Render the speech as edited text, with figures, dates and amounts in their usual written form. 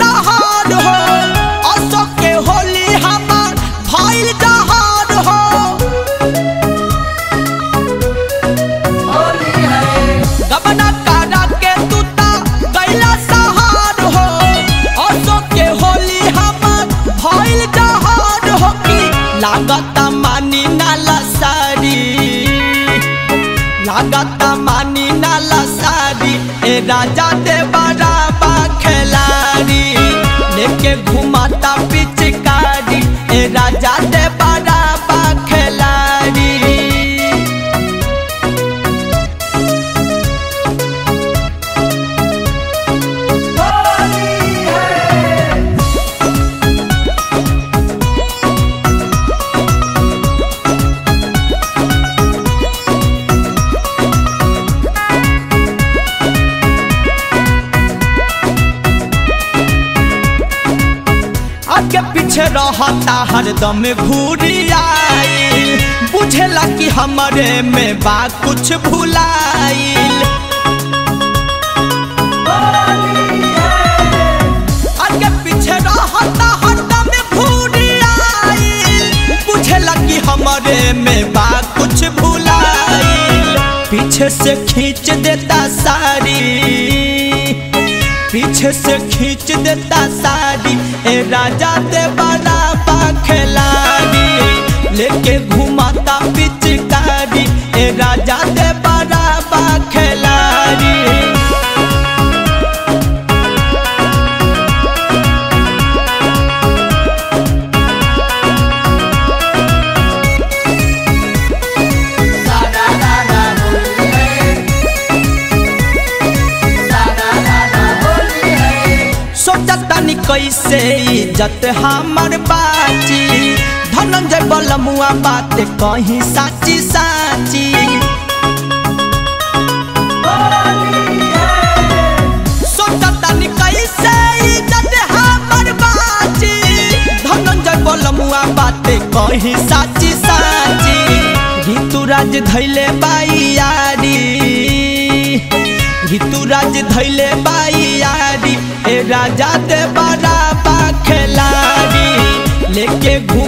जहार हो, अशोक के होली हमार भइल जहार हो। गबना करा के तू ता गइला सहार हो, अशोक के होली हमार भइल जहार हो। की लागता मानी नाला सारी, लागता मानी नाला सारी, ए राजा दे बराबा खिलाड़ी, लेके घुमाता पिचकारी, ए राजा दे बराबा खिलाड़ी। आगे पीछे रहता हरदम घूरी आइल, बुझेला कि हमरे में बा कुछ भुलाइल। आगे पीछे रहता हरदम घूरी आइल, बुझेला कि हमरे में बा कुछ भुलाइल। पीछे से खींच देता सारी, पीछे से खींच देता साड़ी, ए राजा दे बराबा खिलाड़ी, लेके घुमाता पिचकारी, ए राजा दे बराबा खिलाड़ी। सोचतानी कैसे इज्जत हमर बाची, धनंजय बलमुआ बात कहीं साची साची। सोचतानी कैसे इज्जत हमर बाची, धनंजय बलमुआ बात कहीं साची साची। ऋतुराज धैले बाई यारी, ऋतुराज धैले बाई यारी, ए राजा दे बराबा खिलाड़ी, लेके घूम